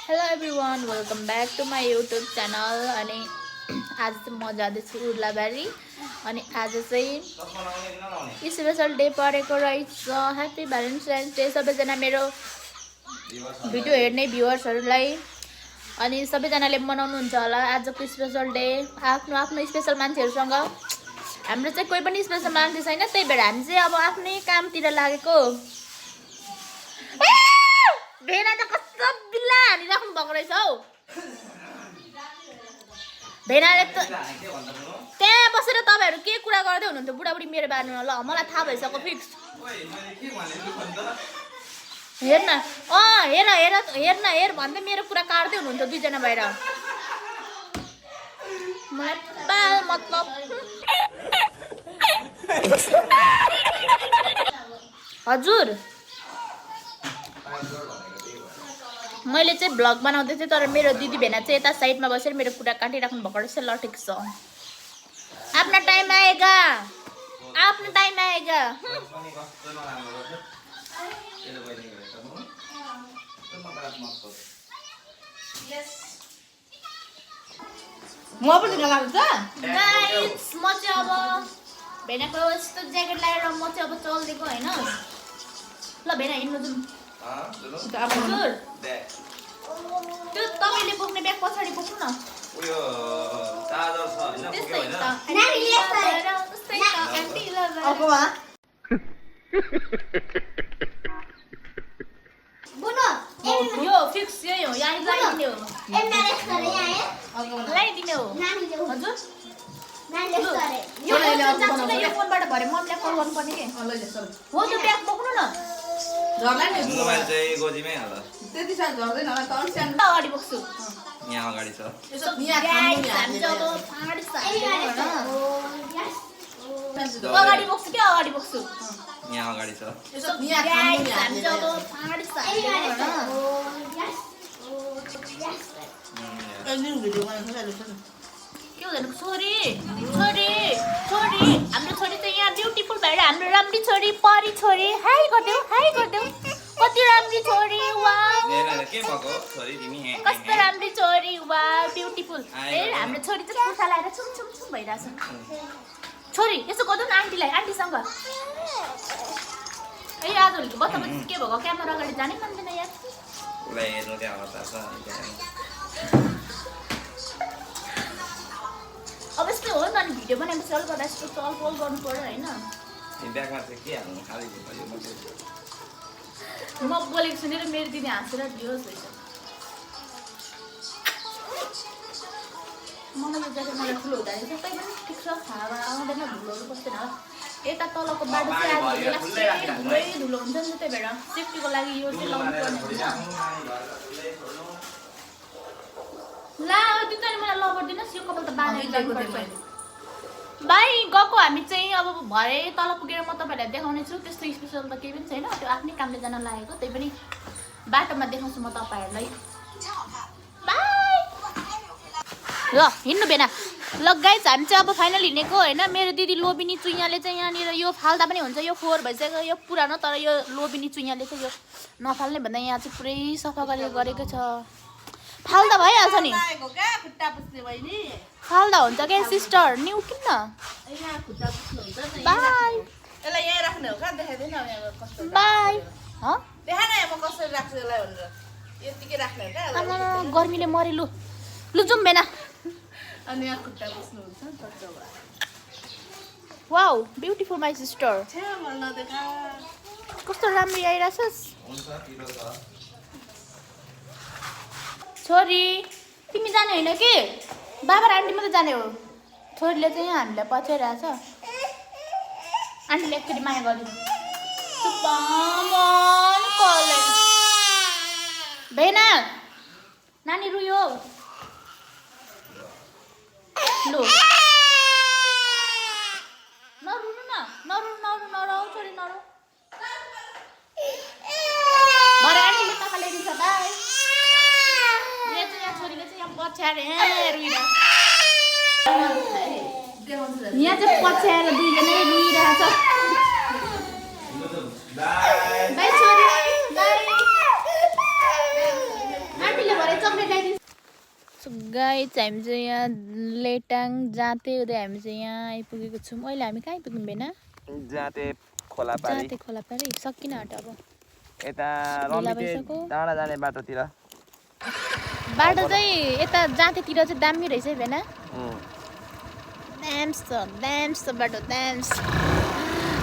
Hello everyone welcome back to my YouTube channel. अनि आज चाहिँ म जाँदैछु उर्लाबारी। अनि आज चाहिँ स्पेसल डे परेको रहेछ। ह्याप्पी भ्यालेन्टाइन्स डे सबैजना मेरो भिडियो हेर्ने भ्युवर्सहरूलाई। अनि सबैजनाले मनाउनुहुन्छ होला आजको स्पेसल डे आफ्नो आफ्नो स्पेसल मान्छेहरूसँग। हाम्रो चाहिँ कोही पनि स्पेसल मान्छे छैन, त्यही भएर हामी चाहिँ अब आफ्नै कामतिर लागेको। भेना त कस्तो बिल्ला हानिराख्नु भएको रहेछ हौ। भेनाले त त्यहाँ बसेर तपाईँहरू के कुरा गर्दै हुनुहुन्थ्यो बुढाबुढी मेरो बारेमा? ल मलाई थाहा भइसक्यो फिक्स। हेर्न हेर हेर हेर्न हेर भन्दै मेरो कुरा काट्दै हुनुहुन्थ्यो दुईजना भएर। मलाई बाल मतलब हजुर मैले चाहिँ भ्लग बनाउँदै थिएँ, तर मेरो दिदी भेना चाहिँ यता साइडमा बसेर मेरो कुरा काटिराख्नु भएको रहेछ। ल ठिक छ, आफ्नो टाइम आएगा, आफ्नो टाइम आएगा। म पनि लाग्छ गाइस म चाहिँ अब भेनाको यस्तो ज्याकेट लगाएर म चाहिँ अब चल्दिएको हैन। ल भेना हिँड्नु जाउँ। हजुर त्यो तपाईले बोक्ने ब्याग पछाडि बोक्नु न। उयो चार्जर छ हैन त्यस्तै हैन त त्यस्तै त आन्टी ल अर्कोमा यो फिक्स यही हो, यहाँ लगाइदिने हो, लगाइदिने हो। हजुर यो फोनबाट भरे मम्मीलाई कल गर्नुपर्ने के हो? त्यो ब्याग बोक्नु न। झर्ला नि मोबाइल चाहिँ गोजीमै हाल। त्यति साह्रो झर्दैन होला त सानो अगाडि बोक्छु। यहाँ अगाडि छ। यसो यहाँ गाइस हामी चाहिँ अब फाडी अगाडि बोक्छु के अगाडि बोक्छु। यहाँ अगाडि छ। यसो यहाँ गाइस हामी चाहिँ अब फाडी भिडियो बनाउनु के हुँदैन छोरी छोरी छोरी हाम्रो छोरी चाहिँ यहाँ ब्युटिफुल भएर हाम्रो राम्री छोरी परी छोरी हाई गरिदेऊ हाई गरिदेऊ। कति राम्री छोरी वाउ, के भएको छोरी तिमी? कस्तो राम्री छोरी वाउ ब्युटिफुल। ए हाम्रो छोरी चाहिँ कुर्ता लगाएर छुम छुम छुम भइरहेछ। छोरी यसो गर्दै न आन्टीलाई, आन्टीसँग। ए आजभोलिको बच्चा बच्ची के भएको क्यामेरा अगाडि जानै मान्दैन यार। उसलाई हेर्नु त्यहाँ अवस्था छ। अब यस्तो हो नि, भिडियो बनाएपछि अलिकति यस्तो चलपोल गर्नु पर्यो होइन। यो ब्यागमा चाहिँ के हाल्नु? खाली भयो मात्रै। म बोलेको सुनेर मेरो दिदी हाँसेर दियोस् रहेछ। मलाई यो ज्याकेट मलाई ठुलो हुँदा रहेछ, तै पनि ठिक छ, हावा आउँदैन, धुलोहरू बस्दैन होला। यता तलको बाटो चाहिँ आज धुलै धुलो हुन्छ नि, त्यही भएर सेफ्टीको लागि यो चाहिँ लाउनु पर्ने हुन्छ। ला त्यो चाहिँ मलाई लगाइदिनुहोस्, यो कपाल त बाँधेर भाइ गएको। हामी चाहिँ अब भरे तल पुगेर म तपाईँहरूलाई देखाउने छु। त्यस्तो स्पेसल त केही पनि छैन, त्यो आफ्नै कामले जान लागेको, त्यही पनि बाटोमा देखाउँछु म तपाईँहरूलाई। बाई ल हिँड्नु बेना। ल गाइस हामी चाहिँ अब फाइनल हिँडेको होइन। मेरो दिदी लोबिनी चुइयाले चाहिँ यहाँनिर यो फाल्दा पनि हुन्छ, यो फोहोर भइसक्यो, यो पुरानो, तर यो लोबिनी चुइयाले चाहिँ यो नफाल्ने भन्दा यहाँ चाहिँ पुरै सफा गरेको छ। फाल्दा भइहाल्छ नि, फाल्दा हुन्छ क्या सिस्टर, न्यु किन्न बाई यसलाई यहीँ राख्ने हो क्या? देखाइदिनु न यहाँ कस्तो बाई। देखा न यहाँ म कसरी राख्छु यसलाई भनेर। यतिकै राख्ने हो क्या? आमा गर्मीले मरे। लु लु जाउँ बेना। अनि यहाँ खुट्टा पुस्नुहुन्छ नि त। वाउ ब्युटिफुल माई सिस्टर, नदेखा कस्तो राम्रो आइरहेछस् हुन्छ किलो छ। छोरी। तिमी जाने होइन कि बाबा र आन्टी मात्रै जाने हो। छोरीले चाहिँ हामीलाई पछाइरहेछ। आन्टीले एकचोटि माया गरिदिनु। भेना नानी रुयो लु नरुनु न, नरुनु नरु नरौ छोरी नरौ। भरे आन्टीले टाका ल्याइदिन्छ बाई। यहाँ छोरीले चाहिँ यहाँ पछ्याएर रुइरहेको, यहाँ चाहिँ पछ्याएर दुईजनै रुइरहेछ। बाई छोरी बाई। आन्टीले भरे सो गाइस हामी चाहिँ यहाँ लेटाङ जाँते हुँदै हामी चाहिँ यहाँ आइपुगेको छौँ। अहिले हामी कहाँ आइपुग्यौँ बेना? जाते खोला पारी जाँते खोला पारी सकिन आँट अब यता ढिला रमिते भइसक्यो। डाँडा जाने बाटोतिर बाटो चाहिँ यता जाँतेतिर चाहिँ दामी रहेछ है बेना। ड्याम्स छ बाटो ड्याम्स।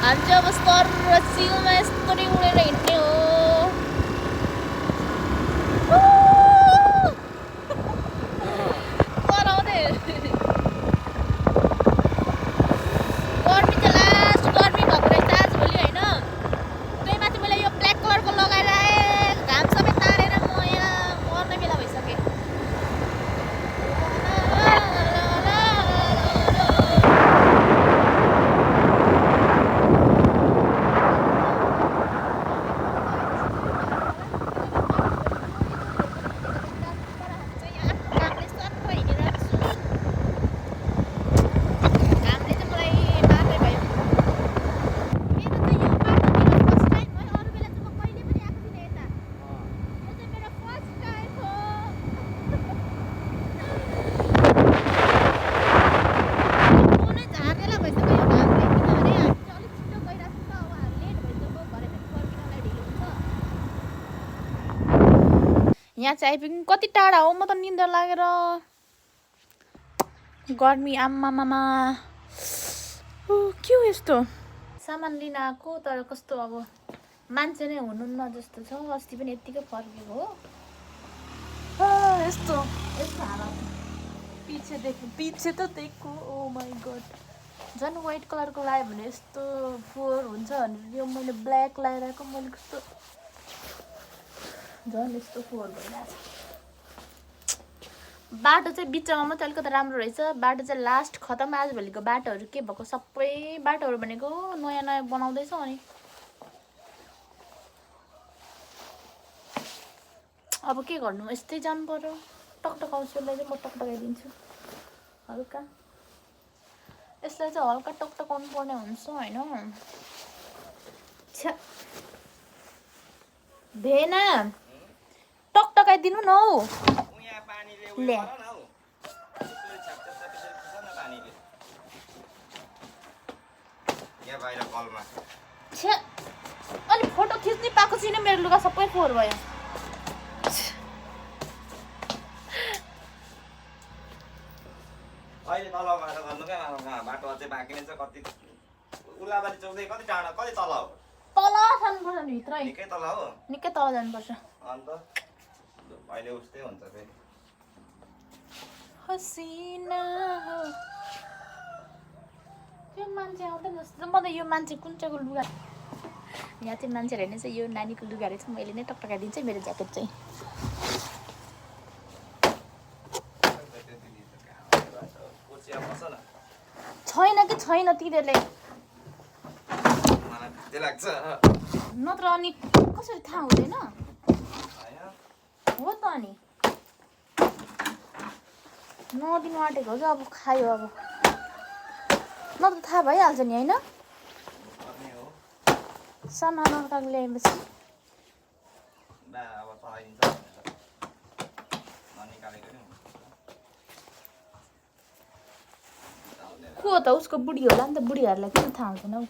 हामी चाहिँ अब स्तर र चिलमा यस्तरी उडेर हिँड्ने हो। कराउँदै गर्मी चाहिँ लास्ट गर्मी भएको रहेछ आजभोलि होइन। त्यही माथि मैले यो ब्ल्याक कलरको लगाएर आएँ, घाम सबै तारेर म यहाँ मर्ने बेला भइसकेँ। यहाँ चाहिँ आइपुग्यौँ। कति टाढा हो, म त निन्द्रा लागेर गर्मी आम्मामामा के हो यस्तो। सामान लिन आएको तर कस्तो अब मान्छे नै हुनुहुन्न जस्तो छ। अस्ति पनि यत्तिकै फर्केको हो। यस्तो यस्तो हालत पछि त देखो। ओ माई गड, झन् व्हाइट कलरको लगायो भने यस्तो फोहोर हुन्छ भनेर यो मैले ब्ल्याक लगाएर आएको। मैले कस्तो झन् यस्तो फोहोर भइरहेको छ। बाटो चाहिँ बिचमा मात्रै अलिकति राम्रो रहेछ। बाटो चाहिँ लास्ट खतम। आजभोलिको बाटोहरू के भएको, सबै बाटोहरू भनेको नयाँ नयाँ बनाउँदैछ। अनि अब के गर्नु, यस्तै जानु पर्यो। टकटकाउँछु यसलाई चाहिँ म टकटकाइदिन्छु हल्का। यसलाई चाहिँ हल्का टकटकाउनु पर्ने हुन्छ होइन। छ्या भेना टकटकाइदिनु न हौ। ले छ्या अनि फोटो खिच्नै पाएको छैन। मेरो लुगा सबै फोहोर भयो। अहिले तल बाटो गर्नु क्या बाटो अझै बाँकी नै छ। कति उलाबारी चौधै कति टाढा कति तल हो? तल जानुपर्छ नि, भित्रै निकै तल हो। निकै तल जानुपर्छ। अन्त अहिले उस्तै हुन्छ फेरि। हसिना हो यो मान्छे आउँदैन जस्तो। म त यो मान्छे कुन चाहिँको लुगा, यहाँ चाहिँ मान्छेहरू हेर्ने चाहिँ यो नानीको लुगा रहेछ। मैले नै टकटकाइदिन्छु मेरो ज्याकेट चाहिँ। छैन कि छैन तिनीहरूले नत्र अनि कसरी थाहा हुँदैन हो त। अनि नदिनु आँटेको कि अब खायो अब नत्र थाहा भइहाल्छ नि होइन। सामान अर्काको ल्याएपछि को त उसको बुढी होला नि त। बुढीहरूलाई किन थाहा हुँदैन हौ।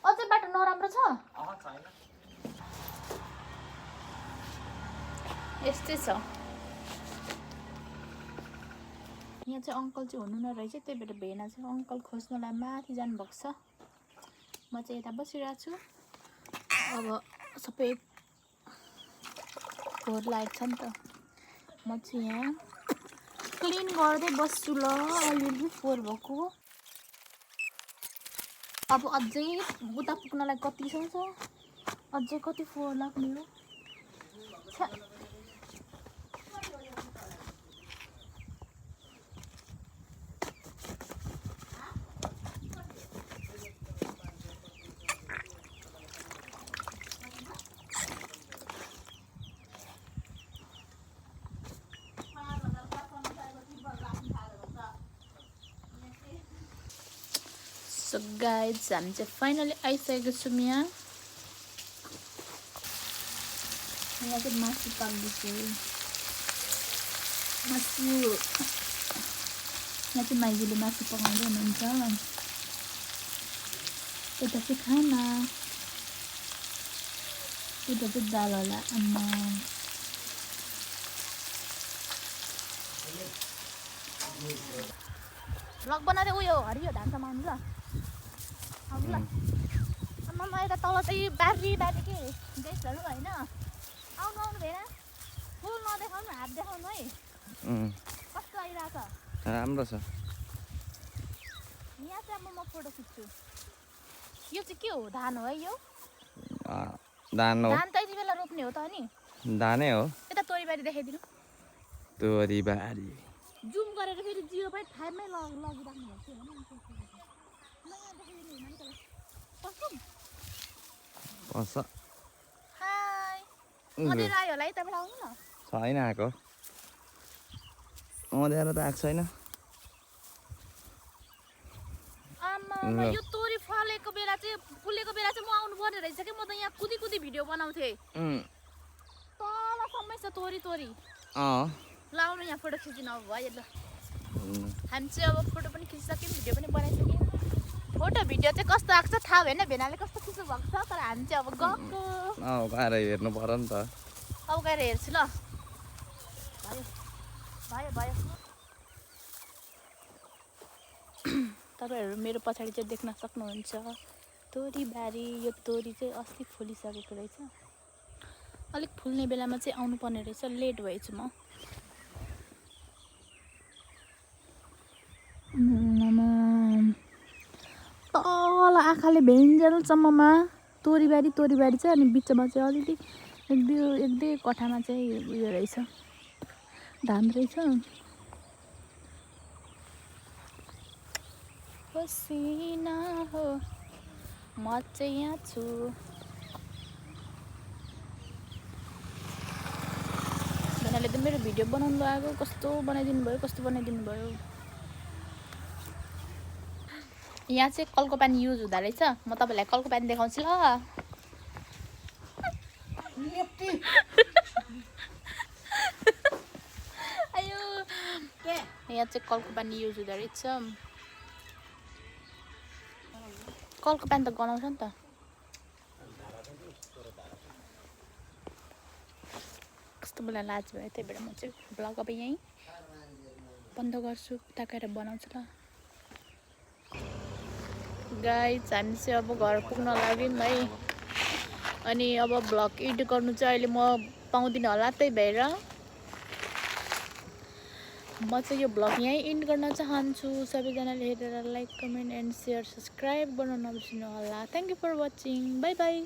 अझै बाटो नराम्रो छ। यस्तै छ। यहाँ चाहिँ अङ्कल चाहिँ हुनु नरहेछ, त्यही भएर भेना चाहिँ अङ्कल खोज्नलाई माथि जानुभएको छ। म चाहिँ यता बसिरहेको छु। अब सबै फोहोर लागेको छ नि त। म चाहिँ यहाँ क्लिन गर्दै बस्छु ल। अलिअलि फोहोर भएको अब अझै उता पुग्नलाई कति छ, अझै कति फोहोर लाग्ने हो। सो गाइज हामी चाहिँ फाइनली आइसकेको छौँ यहाँ। यहाँ चाहिँ मासु पाक्दैछु। मासु यहाँ चाहिँ माइजूले मासु पकाउँदै हुनुहुन्छ यता चाहिँ खाना यता चाहिँ दाल होला आम्मा भ्लग बनाएर उयो हरियो धान समाउनु ल अब ल आम्मा यता तल चाहिँ बारी बारी के गेस्टहरू होइन आउनु भएन फुल नदेखाउनु हात देखाउनु है कस्तो आइरहेछ राम्रो छ यहाँ चाहिँ अब म फोटो खिच्छु यो चाहिँ के हो धान हो है यो धान हो धान त यति बेला रोप्ने हो त अनि धानै हो यता तोरीबारी देखाइदिनु तोरीबारी जुम गरेर फेरि 0.5 मै लगिराख्नु भएको थियो होइन म यहाँ देखाइदिनु हुन नि तपाईँ कसम पस हाई मधेर आयो होला है तपाईँ आउनु न छैन आएको मधेर त आएको छैन आमा यो तोरी फलेको बेला चाहिँ फुलेको बेला चाहिँ म आउनु पर्ने रहेछ कि म त यहाँ कुदी कुदी भिडियो बनाउँथेँ तलसम्मै छ तोरी तोरी लाउनु यहाँ फोटो खिचिदिनु अब भयो ल हामी चाहिँ अब फोटो पनि खिचिसक्यौँ भिडियो पनि बनाइसक्यौँ फोटो भिडियो चाहिँ कस्तो आएको छ थाहा भएन भेनाले कस्तो खिच्नु भएको छ तर हामी चाहिँ अब गएको गएर हेर्नु पर्यो नि त अब गएर हेर्छु ल भयो भयो भयो तपाईँहरू मेरो पछाडि चाहिँ देख्न सक्नुहुन्छ तोरीबारी यो तोरी चाहिँ अस्ति फुलिसकेको रहेछ अलिक फुल्ने बेलामा चाहिँ आउनुपर्ने रहेछ लेट भएछु म तल आँखाले भेन्जेलसम्ममा तोरीबारी तोरीबारी छ अनि बिचमा चाहिँ अलिअलि एक दुई कठामा चाहिँ उयो रहेछ धान रहेछ पसिना हो म चाहिँ यहाँ छु भन्नाले त मेरो भिडियो बनाउनु लागेको कस्तो बनाइदिनु भयो यहाँ चाहिँ कलको पानी युज हुँदो रहेछ म तपाईँलाई कलको पानी देखाउँछु ल आयो यहाँ चाहिँ कलको पानी युज हुँदो रहेछ कलको पानी त गनाउँछ नि त कस्तो मलाई लाज भयो त्यही भएर म चाहिँ ब्लग अब यहीँ बन्द गर्छु उता गएर बनाउँछु ल गाइज हामी चाहिँ अब घर पुग्न लाग्यौँ है अनि अब ब्लग एडिट गर्नु चाहिँ अहिले म पाउँदिनँ होला त्यही भएर म चाहिँ यो ब्लग यहीँ एन्ड गर्न चाहन्छु सबैजनाले हेरेर like comment and share subscribe गर्न नबिर्सिनु होला thank you for watching bye by